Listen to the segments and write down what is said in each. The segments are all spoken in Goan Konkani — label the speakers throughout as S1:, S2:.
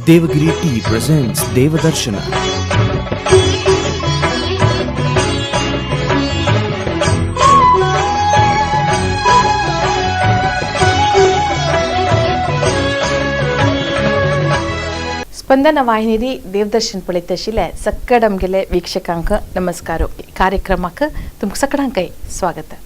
S1: Devagiri Tea presents Devadarshana.
S2: स्पंदन वाहिनी देवदर्शन पळयत आशिल्ले सक्कड आमगेले वीक्षकांक नमस्कार. कार्यक्रमाक तुमकां सगळ्यांकय स्वागत.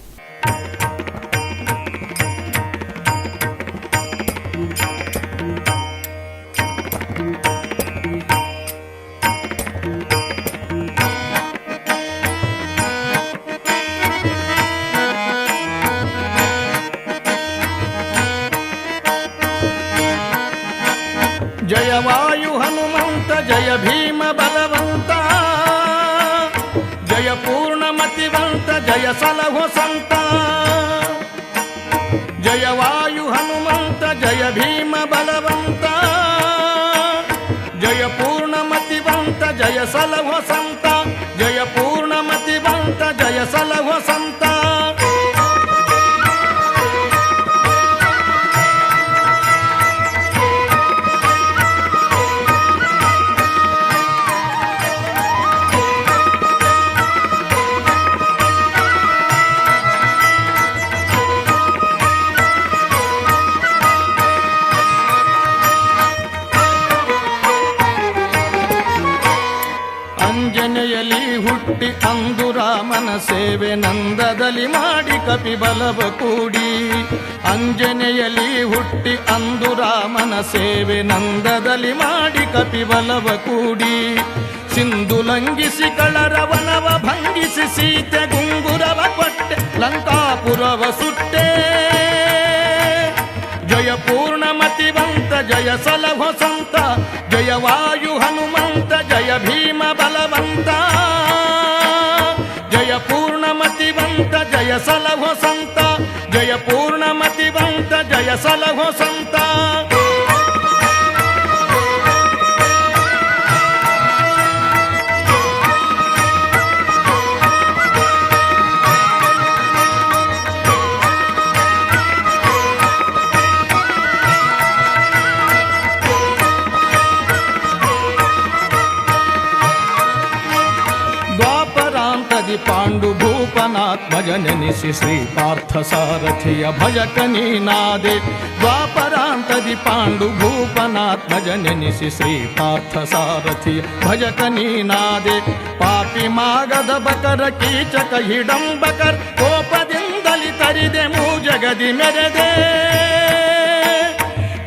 S3: जय वायु हनुमंत जय भीम बलवंत जय पूर्णमतिवंत जय सलहो संत. जय वायु हनुमंत जय भीम बलवंत जय पूर्णमतिवंत जय सलहो संत जय पूर्णमतिवंत जय सलहो संत. ಅಂಜನೆಯಲಿ ಹುಟ್ಟಿ ಅಂದು ರಾಮನ ಸೇವೆ ನಂದದಲ್ಲಿ ಮಾಡಿ ಕಪಿ ಬಲವ ಕೂಡಿ. ಅಂಜನೆಯಲಿ ಹುಟ್ಟಿ ಅಂದು ರಾಮನ ಸೇವೆ ನಂದದಲ್ಲಿ ಮಾಡಿ ಕಪಿ ಬಲವ ಕೂಡಿ. ಸಿಂಧು ಲಂಘಿಸಿ ಕಳರವನವ ಭಂಗಿಸಿ ಸೀತೆ ಗುಂಗುರವ ಕೊಟ್ಟೆ ಲಂಕಾಪುರವ ಸುಟ್ಟೆ. ಜಯ ಪೂರ್ಣಮತಿವಂತ ಜಯ ಸಲಹೋ ಸಂತ ಜಯ ವಾಯು ಹನುಮಂತ ಜಯ ಭೀಮ ಬಲವಂತ ಜಯ ಪೂರ್ಣಮತಿವಂತ ಜಯ ಸಲಹೋ ಸಂತ ಜಯ ಪೂರ್ಣಮತಿವಂತ ಜಯ ಸಲಹೋ ಸಂತ. ಪಾಂಡು ಭೂಪನಾತ್ಮಜ ನೆನೆಸಿ ಶ್ರೀ ಪಾರ್ಥ ಸಾರಥಿಯ ಭಜಕ ನೀನಾದೆ. ದ್ವಾಪರಾಂತದಿ ಪಾಂಡು ಭೂಪನಾತ್ಮಜ ನೆನೆಸಿ ಶ್ರೀ ಪಾರ್ಥ ಸಾರಥಿಯ ಭಜಕ ನೀನಾದೆ. ಪಾಪಿ ಮಾಗದ ಬಕರ ಕೀಚಕ ಹಿಡಂಬಕರ್ ಕೋಪದಿಂದಲಿ ತರಿದೆ ಮೂಜಗದಿ ಮೆರೆದೆ.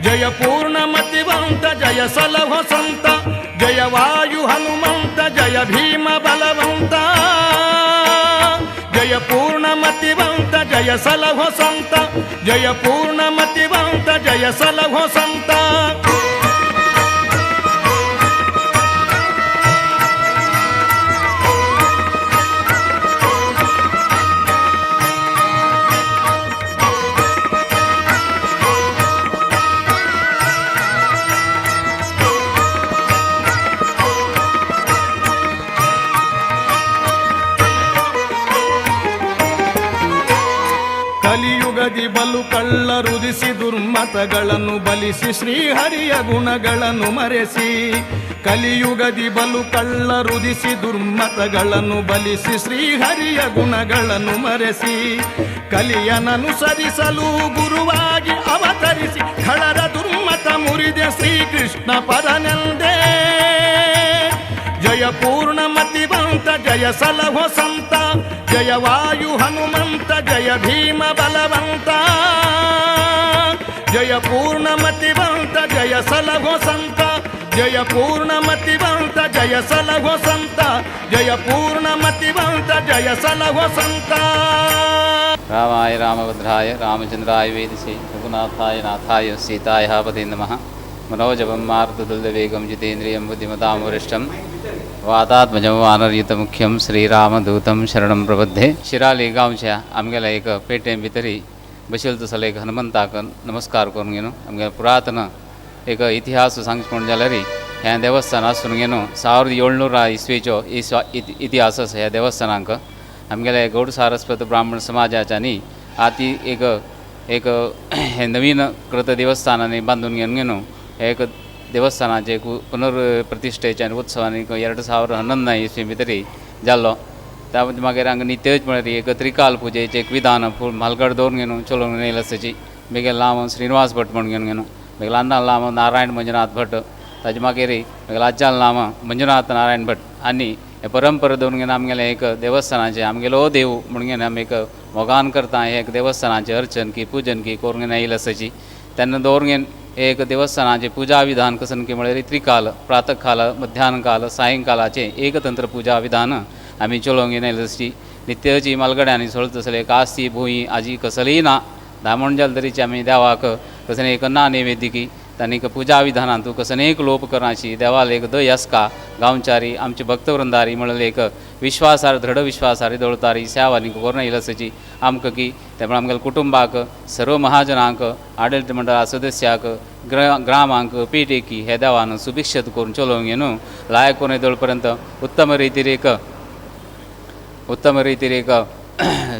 S3: ಜಯ ಪೂರ್ಣಮತಿವಂತ ಜಯ ಸಲಹೋ ಸಂತ ಜಯ ವಾಯು ಹನುಮಂತ ಜಯ ಭೀಮ ಬಲವಂತ ಜಯ ಪೂರ್ಣಮತಿವಂತ ಜಯ ಸಲಹೋ ಸಂತ ಜಯ ಪೂರ್ಣಮತಿವಂತ ಜಯ ಸಲಹೋ ಸಂತ. ಕಲಿಯುಗದಿ ಬಲು ಕಳ್ಳರುದಿಸಿ ದುರ್ಮತಗಳನ್ನು ಬಲಿಸಿ ಶ್ರೀಹರಿಯ ಗುಣಗಳನ್ನು ಮರೆಸಿ. ಕಲಿಯುಗದಿ ಬಲು ಕಳ್ಳರುದಿಸಿ ದುರ್ಮತಗಳನ್ನು ಬಲಿಸಿ ಶ್ರೀಹರಿಯ ಗುಣಗಳನ್ನು ಮರೆಸಿ. ಕಲಿಯನನುಸರಿಸಲು ಗುರುವಾಗಿ ಅವತರಿಸಿ ಖಳರ ದುರ್ಮತ ಮುರಿದೆ ಶ್ರೀಕೃಷ್ಣ ಪರನೆಂದೇ. ಜಯ ಪೂರ್ಣಮತಿವಂತ ಜಯ ಸಲಹೋ ಸಂತ ಜಯ ವಾಯು ಹನುಮಂತ ಜಯ ಭೀಮ ಬಲವಂತ ಜಯ ಪೂರ್ಣಮತಿವಂತ ಜಯ ಸಲಹೋ ಸಂತ ಜಯ ಪೂರ್ಣಮತಿವಂತ ಜಯ ಸಲಹೋ ಸಂತ ಜಯ ಪೂರ್ಣಮತಿವಂತ ಜಯ ಸಲಹೋ ಸಂತ.
S4: ರಾಮಾಯ ರಾಮಭದ್ರಾಯ ರಾಮಚಂದ್ರಾಯ ವೇದಸೆ ರಘುನಾಥಾಯ ನಾಥಾಯ ಸೀತಾಯ ಪದೇ ನಮಃ. मनोजवं मारुततुल्यवेगं जितेन्द्रियं बुद्धिमतां वरिष्ठं वातात्मजं वानरयुतमुख्यं श्रीरामदूतं शरणं प्रबद्धे. शिराली गांवच्या आमगेल्या एक पेटे भितरी बशिल्लो तसलो एक हनुमंताक नमस्कार करून घेवन आमगेल्या पुरातन एक इतिहास सांगचें म्हण जाल्यार हें देवस्थान आसून घेवन 1700 इस्वेचो इतिहास आसा ह्या देवस्थानाक. आमगेल्या गौड सारस्वत ब्राह्मण समाजाच्यानी आती एक एक हें नवीन कृत देवस्थानांनी बांदून घेवन घेवन एक देवस्थानाचे पुनर प्रतिश्ठेचे आनी उत्सव आनी 2011 इसवी भितरी जाल्लो. त्या मागीर हांगा नित्यच म्हळ्यार एक त्रिकाल पुजेचें एक विधान म्हालगड दवरून घेवन चलोवन येयलें आसाची. मागीर नांव श्रीनिवास भट म्हण घेवन घेवन मागीर अण्णालें नांव नारायण मंजुनाथ भट, ताजे मागीर मागीर आज्यालें नांव मंजुनाथ नारायण भट. आनी हे परंपरा दवरून घेवन आमगेलें एक देवस्थानाचें आमगेलो देव म्हण घेवन आमी एक मोगान करता हें एक देवस्थानाचें अर्चन की पुजन की करून घेवन येयलें आसाची. तेन्ना दवरून घेवन एक देवस्थानाचें पुजा विधान कसन की म्हळ्यार त्रिकाल, प्रातःकाल, मध्यानकाल, सायंकालाचें एकतंत्र पुजा विधान आमी चलोवंक घेवन येयलें आसची. नित्याची मालगड्यांनी सोळत आसले कास्ती भूंय आजी कसलीय ना दामण जाल तरीची आमी देवाक कसले एक ना नैवेद्य की तांणी पुजा विधानांत कसले एक लोप करनाची देवाल एक दय आसका गांवचारी आमचे भक्तवृंदारी म्हणले एक विश्वासार दृढ विश्वासारी दवरतारी सेवा आनी करून येयलें आसाची. आमकां की ते आमगेल्या कुटुंबाक सर्व महाजनांक आडळीत मंडळा सदस्याक ग्रामांक पेटेकी हे देवान सुभिक्षत करून चलोवंक घेवन लायक करून दवरपर्यंत उत्तम रितीर एक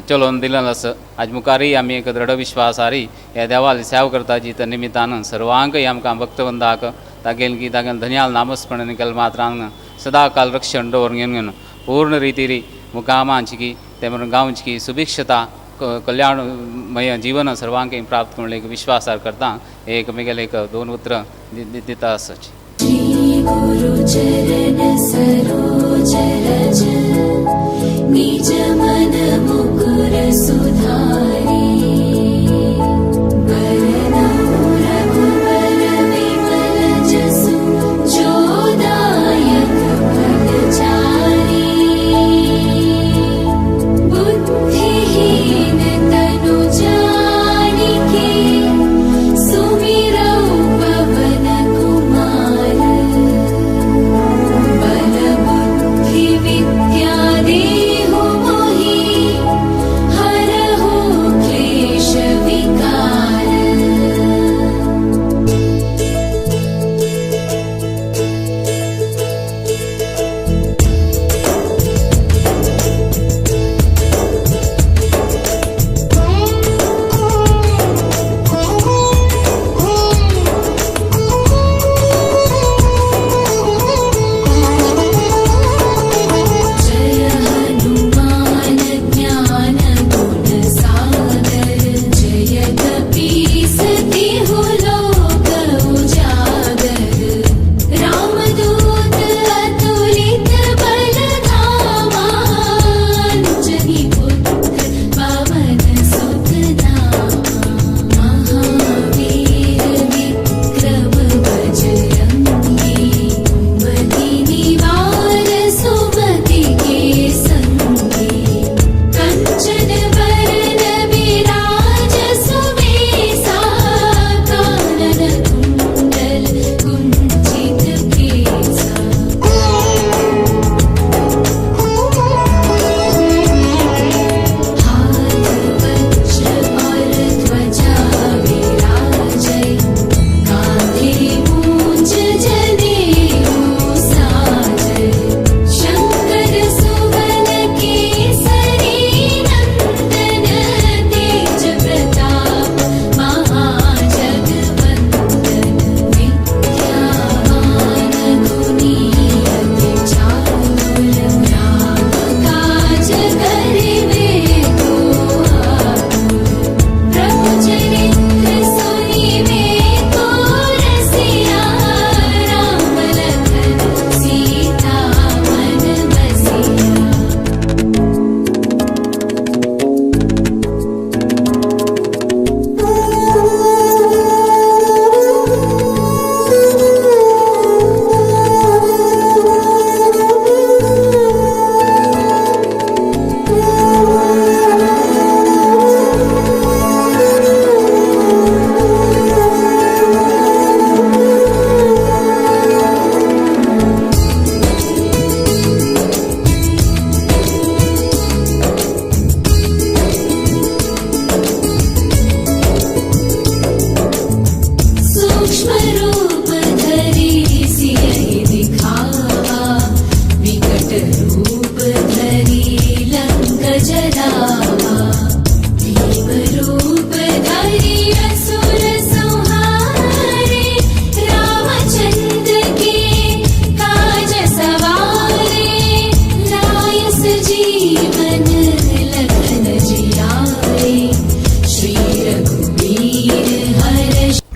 S4: चलोवन दिलें आसा. आज मुखारय आमी एक दृढ विश्वासारी ह्या देवाली सेवा करताची त्या निमित्तान सर्वांकय आमकां भक्तवंदाक तागेल की तागेल धन्याल नामस्मरण केलें मात्रांक सदाकाल रक्षण दवरून घेवन घेवन पूर्ण रितीरी मुकामांची की ते म्हणून गांवची की सुभिक्षता कल्याणमय जीवन सर्वांकय प्राप्त म्हणून एक विश्वासार करता एक म्हगेलें एक दोन उतरां दिता आसाची.
S5: निज मन मुकुर सुधारी, बरनउँ रघुबर विमल जसु, जो दायक फल चारि। बुद्धिहीन तनु जानिके, सुमिरौ पवन कुमार। बल बुद्धि विद्या देहु मोहि, हरहु क्लेश।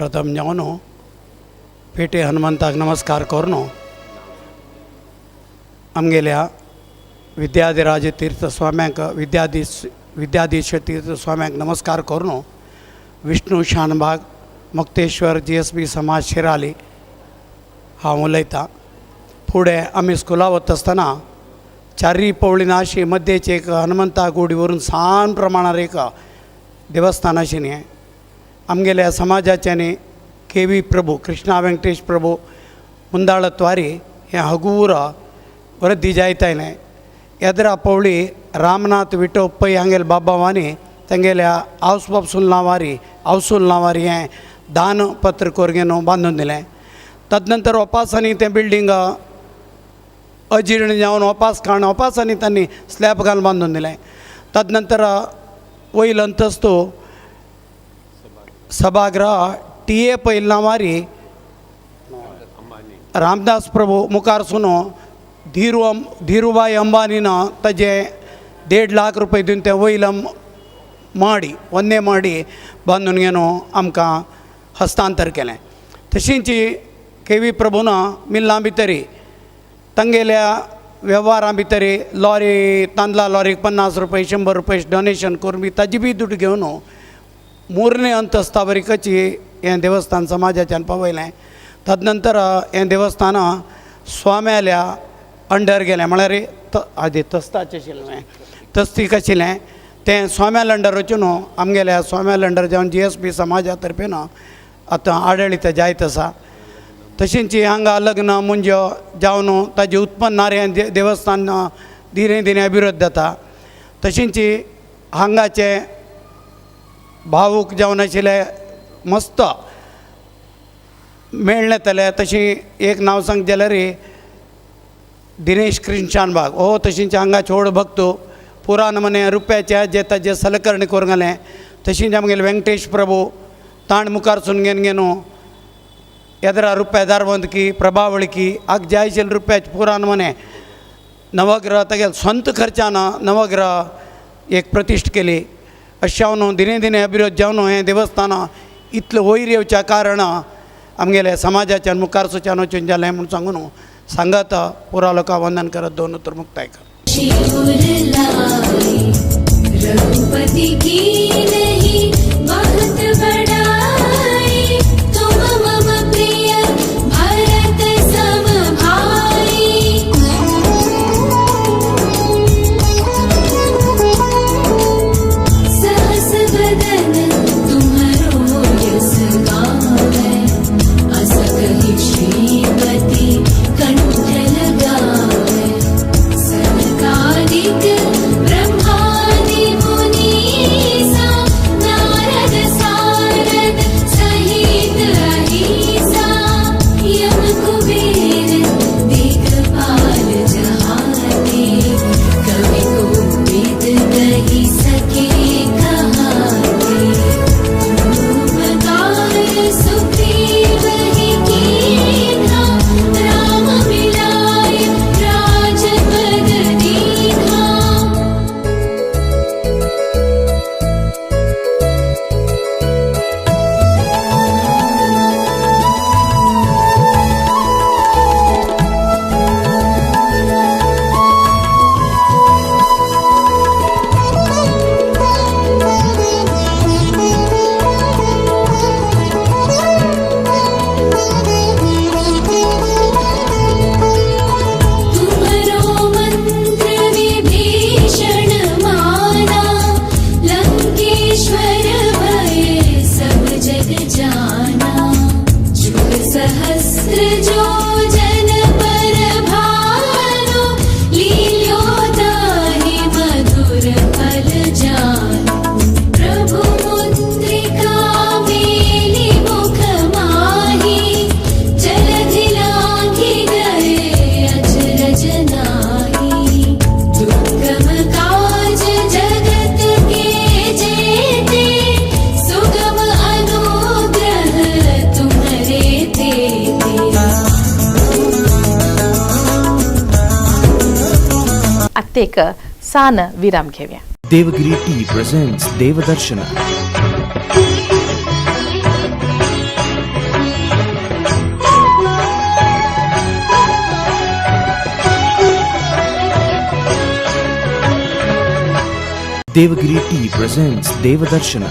S6: प्रथम जावन पेटे हनुमंताक नमस्कार करून आमगेल्या विद्याधिराज तीर्थ स्वाम्यांक विद्याधीश तीर्थ स्वाम्यांक नमस्कार करून विष्णू शानभाग मुक्तेश्वर GSB समाज शिराली हांव उलयतां. फुडें आमी स्कुला वता आसतना चारय पवळीन अशी मद्येच एक हनुमंता गुडी व्हरून सान प्रमाणार एक देवस्थान आशिल्लें. आमगेल्या समाजाच्यानी के.वी. प्रभू कृष्णा वेंकटेश प्रभू मुंदाळत्वारी हें हगूर वृद्धी जायत आयलें. एदरा पवळी रामनाथ विठो पै हांगेले बाबावानी तेंगेल्या आवसबाब नांवारी आवसूल नांवारी हें दान पत्र कोरगेन बांदून दिलें. तदनंतर ओपासांनी तें बिल्डींग अजीर्ण जावन ओपास काण ओपासांनी तांणी स्लॅब घालून बांदून दिलें. तदनंतर वयल अंतस्तू सभागृह टी.ए. पै नांवारी रामदास प्रभू मुखार सुनो धीरूभाई अंबानीन ताजे 1.5 लाख रुपये दिवन तें वयल माडी वन्ने माडी बांदून घेवन आमकां हस्तांतर केलें. तशींच के.वी. प्रभून मिल्लां भितरी तांगेल्या वेव्हारां भितरी लॉरी तांदळा लॉरीक 50 रुपये 100 रुपये डोनेशन करून बी ताजी बी दुड घेवन मुर्णे अंतस्था बरी कची हें देवस्थान समाजाच्यान पावयलें. तदनंतर हें देवस्थान स्वाम्याल्या अंडर गेलें, म्हळ्यार आदी तस्ताचें आशिल्लें तस्तीक आशिल्लें तें स्वाम्याल अंडर वचून आमगेल्या स्वाम्याल अंडर जावन GSB समाजा तर्फेन आतां आडळीत जायत आसा. तशेंच हांगा लग्न मुंज्यो जावन ताजें उत्पन्न हें देवस्थान दिने दिने अभिवृद्ध जाता. तशेंच हांगाचे भावूक जावन आशिल्ले मस्त मेळ्ळेतले. तशी एक नांव सांग जाल्यार दिनेश कृष्ण शानभाग हो तशींच हांगा चोड भक्त पुराण मने रुप्याचे जे ताजे सलकरणी करूंक घालें. तशींच आमगेले वेंकटेश प्रभू ताण मुखार सून घेवन घेवन एदरा रुप्या दारवंतकी प्रभावळकी आग जाय आशिल्ले रुप्याचे पुराण मने नवग्रह तागेले स्वंत खर्चान नवग्रह एक प्रतिश्ठ केली. अशें जावन दिने दिने अभिवृद्ध जावन हें देवस्थान इतलें वयर येवच्या कारण आमगेले समाजाच्यान मुखार सुच्यान वचून जालें म्हूण सांगून सांगत पुरा लोकां वंदन करत दोन उतर मुक्ताय कर.
S5: रघुपति की नहीं बहुत बड़ाई, तुम मम प्रिय भरत सम भाई. सहस बदन तुम्हरो यस गावे, अस कहि श्रीपति कंठ लगावे. सनकादिक ब्रह्मादि मुनीसा, नारद सारद सहित अहिसा. यम कुबेर दिगपाल जहाते, कवि कोविद कहि सके कहाते. उपकार सुग्रीव ही कीन्हा, राम मिलाए राजपद दीन्हा. तुम्हरो मंत्र विभीषण माना, लंकेश्वर भय सब जग जाना. जुग सहस्र जो जन पर भानु, लील्यो ताहि मधुर फल जानु. प्रभु मुद्रिका मेलि मुख माहि, जलधि लांघि गए अचरज नाहि. दुर्गम काज जगत के जेते, सुगम अनुग्रह तुम्हरे तेते.
S2: आतां एक सान विराम घेवया.
S1: Devagiri Tea presents Devadarshana. Devagiri Tea presents Devadarshana.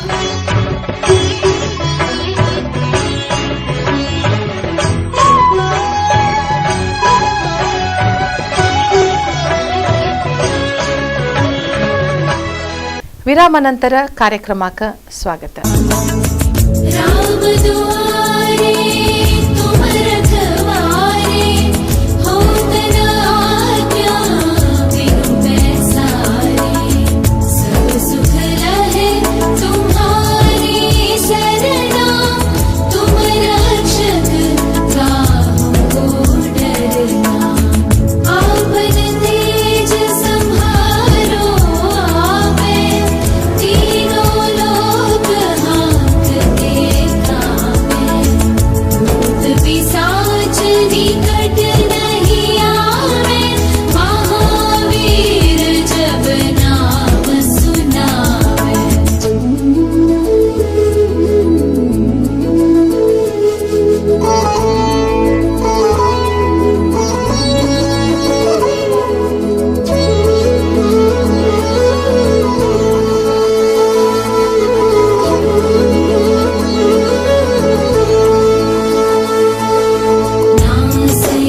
S2: ವಿರಾಮ ನಂತರ ಕಾರ್ಯಕ್ರಮಕ್ಕೆ ಸ್ವಾಗತ.
S5: राम दुआरे तुम रखवारे, होत न आज्ञा बिनु पैसारे। सब सुख लहे तुम्हारी शरणा, तुम रक्षक काहू को डरना। आपन तेज संहारो आपे, तीनों लोक हांकते कांपे। भूत पिशाच निकट नहीं आवे, महावीर जब नाम सुनावे। नासै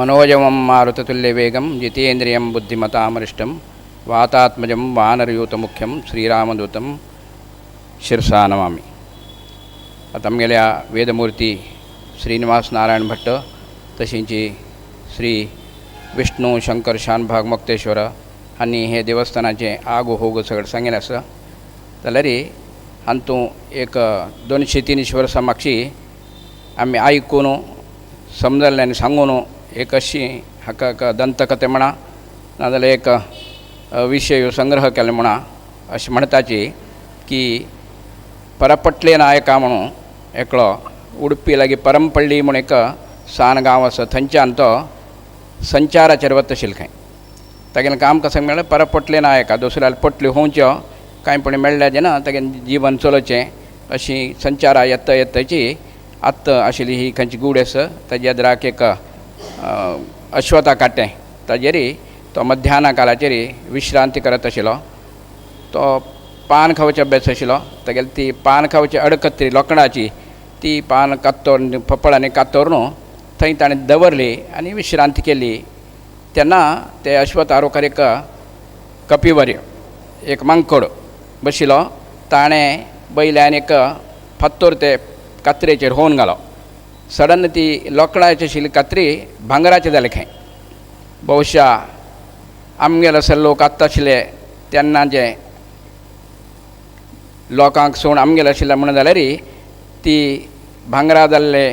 S4: मनोजवं मारुततुल्यवेगं जितेन्द्रियं बुद्धिमतामरिष्टं वातात्मजं वानरयूतमुख्यं श्रीरामदूतं शिरसा नमामि. आतां आमगेल्या वेदमूर्ती श्रीनिवास नारायण भट्ट तशींची श्री विष्णू शंकर शानभाग मुक्तेश्वर आनी हे देवस्थानाचें आगो होगो सगळें सांगिल्लें आसा. जाल्यार हातूं एक 200-300 वर्सां मागशी आमी आयकून समजल्लें आनी सांगून एक अशी हाका एक दंतकथा म्हणा नाजाल्यार एक विशय संग्रह केलो म्हणा अशें म्हणटाची की परपटले नायका म्हणून एकलो उडपी लागीं परमपल्ली म्हूण एक सान गांव आसा थंयच्यान तो संचाराचेर वता आशिल्लो खंय. तागेलें काम कशें म्हळ्यार परपटले नायका दुसऱ्याक पटल्यो होवच्यो कांय पण मेळ्ळ्या जेन्ना तागेलें जीवन चलोवचें अशी संचारा येता येताची आत्तां आशिल्ली ही खंयची गूढ आसा ताज्या आदराक एक अश्वता कांटें ताजेर तो मध्यान काळाचेर विश्रांती करत आशिल्लो. तो पान खावचे अभ्यास आशिल्लो. तागेली ती पान खावची अडकत्री लोखणाची ती पान कातोर फपळांनी कातोरून थंय ताणें दवरली आनी विश्रांती केली. तेन्ना ते अश्वत आरोकर एक कपिवर एक मांकड बशिल्लो. ताणें वयल्यान एक फातोर ते कातरेचेर होवन घालो. सडन ती लोकडाची आशिल्ली कातरी भांगराची जाली खंय. बहुशा आमगेले अशे लोक आत्तां आशिल्ले तेन्ना जे लोकांक सोण आमगेले आशिल्ले म्हणून जाल्यार ती भांगरा जाल्ले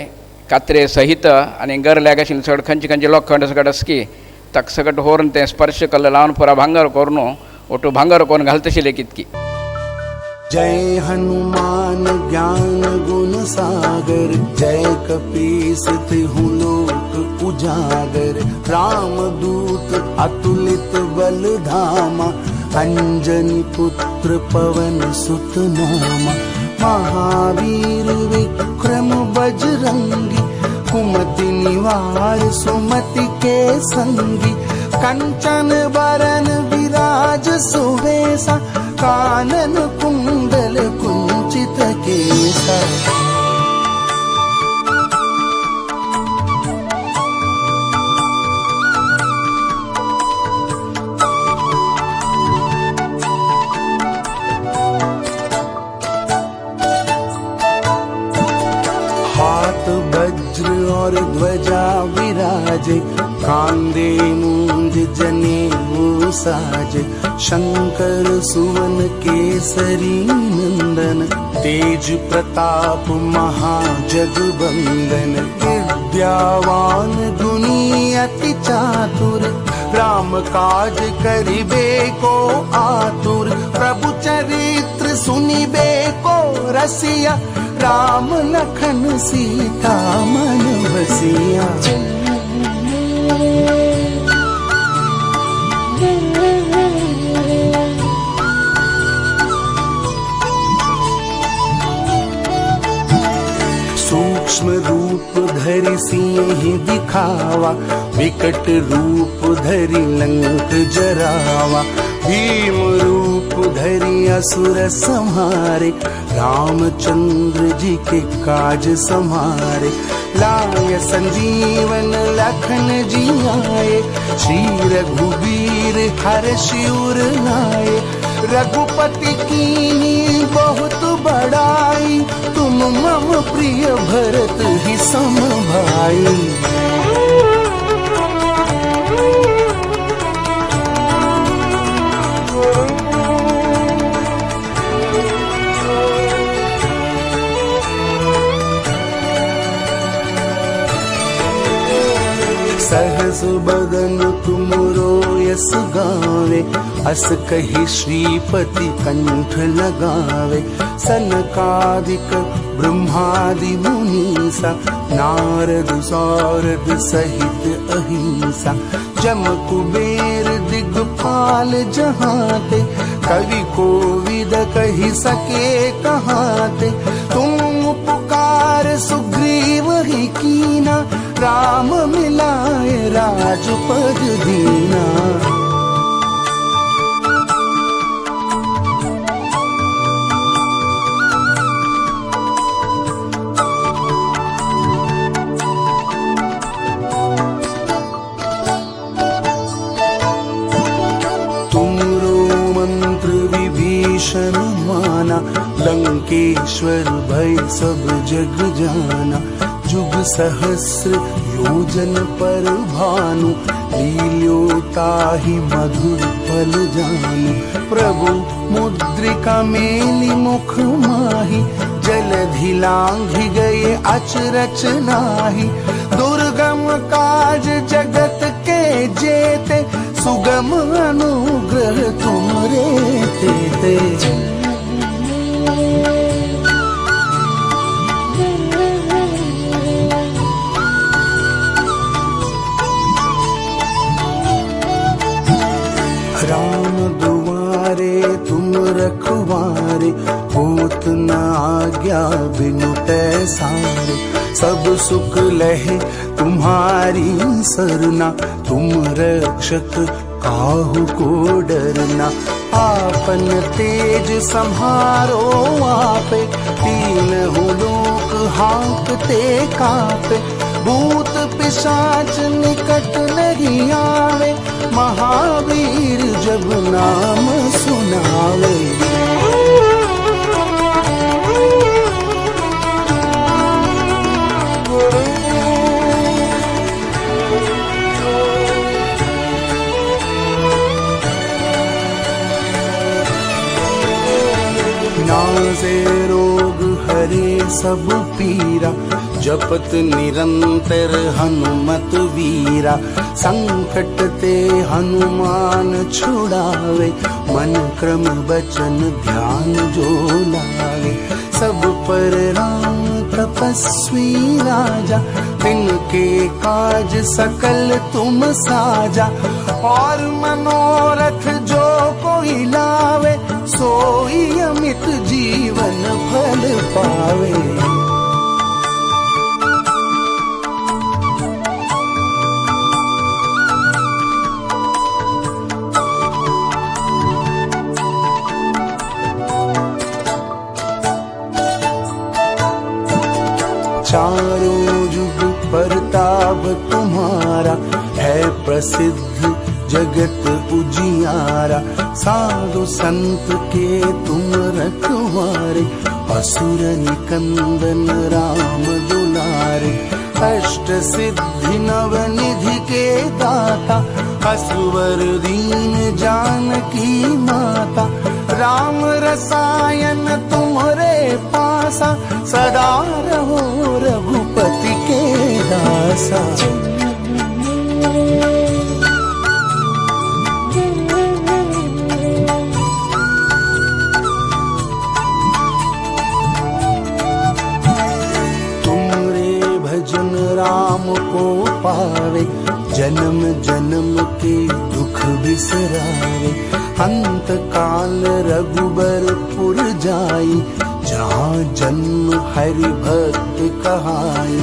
S4: कात्रे सहित आनी गरल्याक आशिल्ले चड खंयचे खंयचे लोखंड सगट आसा की ताका सगट व्हरून तें स्पर्श कल्ल लावन पुरा भांगर करून ओटू भांगर करून घालता आशिल्ले कितकी.
S7: जय हनुमान ज्ञान गुण सागर, जय कपीस तिहु लोक उजागर. राम दूत अतुलित बल धामा, अंजनी पुत्र पवन सुत नामा. महावीर विक्रम बजरंगी, कुमति निवार सुमति के संगी. कंचन बरन विराज सुवेसा, कानन कुंडल कुंचित केसा. हाथ वज्र और ध्वजा विराजे, कांदे मूंज जनेऊ साजे. शंकर सुवन केसरी नंदन, तेज प्रताप महाजगबंदन. विद्यावान गुणी अति चातुर, राम काज करिबे को आतुर. प्रभु चरित्र सुनिबे को रसिया, राम लखन सीता मन बसिया. सूक्ष्म रूप धरि सिंह दिखावा, विकट रूप धरि लंक जरावा. भीम रूप धरि असुर संहारे, रामचंद्र जी के काज संहारे. लाय संजीवन लखन जी आए, श्री रघुबीर हर्षि उर लाए. रघुपति कीन्ही बहुत बड़ाई, तुम मम प्रिय भरत ही सम भाई. सहस बदन तुम रोयस गावे, अस कहि श्रीपति कंठ लगावे. सनकादिक ब्रह्मादि मुनीसा, नारद सारद सहित अहिंसा. जम कुबेर दिगपाल जहाते, कवि कोविद कहि सके कहाते. तुम उपकार सुग्रीव ही कीना, राम मिलाए राजपद दीना. लंकेश्वर भय सब जग जाना। जुग सहस्र योजन पर भानु, लील्यो ताहि मधुर फल जानु। प्रभु मुद्रिका मेलि मुख माहि, जलधि लांघि गए अचरच नाहि। दुर्गम काज जगत के जेते, सुगम अनुग्रह तुमरे तेते। राम दुआरे तुम रखवारे, होत न आज्ञा बिनु पैसारे। सब सुख लहे तुम्हारी सरना, तुम रक्षक काहू को डरना। आपन तेज संहारो आपे, तीनहु लोक हाँकते कापे। भूत पिशाच निकट नहीं आवे, महावीर जब नाम सुनावे। नासे रोग हरे सब पीरा, जपत निरंतर हनुमत वीरा। संकट ते हनुमान छुड़ावे, मन क्रम बचन ध्यान जो लावे। सब पर राम तपस्वी राजा, तिनके काज सकल तुम साजा। और मनोरथ जो कोई लावे, सोई अमित जीवन फल पावे। चारों जुग परताप तुम्हारा, है प्रसिद्ध जगत उजियारा। साधु संत के तुम रखवारे, असुर निकंदन राम दुलारे। अष्ट सिद्धि नव निधि के दाता, असुवर दीन जानकी माता। राम रसायन तुम्हारे पासा, सदा रहो रघुपति के दासा। तुमरे भजन राम को पावे, जन्म जन्म के दुख बिसरावे। अंत काल रघुबरपुर जाई, जहाँ जन्म हरि भक्त कहाई।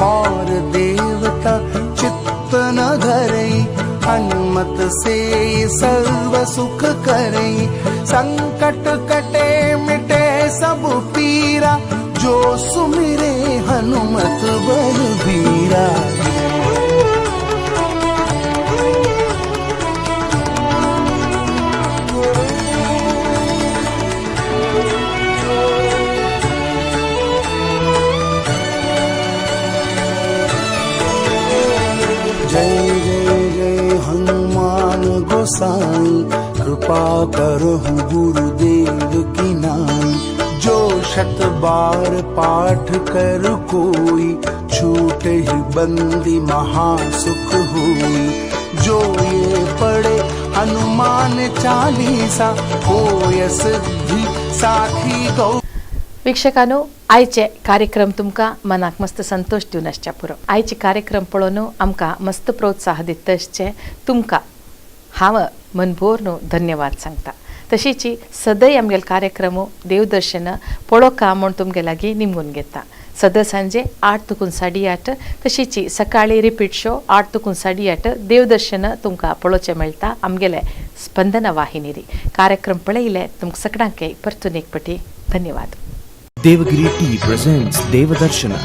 S7: और देवता चित्त न धरई, हनुमत से सर्व सुख करई। संकट कटे मिटे सब पीरा, जो सुमिरे हनुमत बलबीरा। जय जय जय हनुमान गोसाई, कृपा करहु गुरुदेव की नाई। जो शत बार पाठ कर कोई, छूटे ही बंदी महासुख होई। जो ये पढ़े हनुमान चालीसा, होय सिद्धि साखी गौ।
S2: वीक्षकांनो, आयचे कार्यक्रम तुमकां मनाक मस्त संतोष दिवन आसच्या पुरो। आयचे कार्यक्रम पळोवन आमकां मस्त प्रोत्साह दिता आसचें तुमकां हांव मनभोर न्हू धन्यवाद सांगता। तशीच सदैव आमगेले कार्यक्रम देवदर्शन पळोवका म्हूण तुमगे लागीं निमगून घेता। सदां सांजे 8 तुकून 8:30 तशीच सकाळी रिपीट शो 8 तुकून 8:30 देवदर्शन तुमकां पळोवचें मेळटा आमगेले स्पंदना वाहिनीर। कार्यक्रम पळयले तुमकां सगळ्यांक परतून एक पटी धन्यवाद।
S1: Devagiri Tea presents Devadarshana.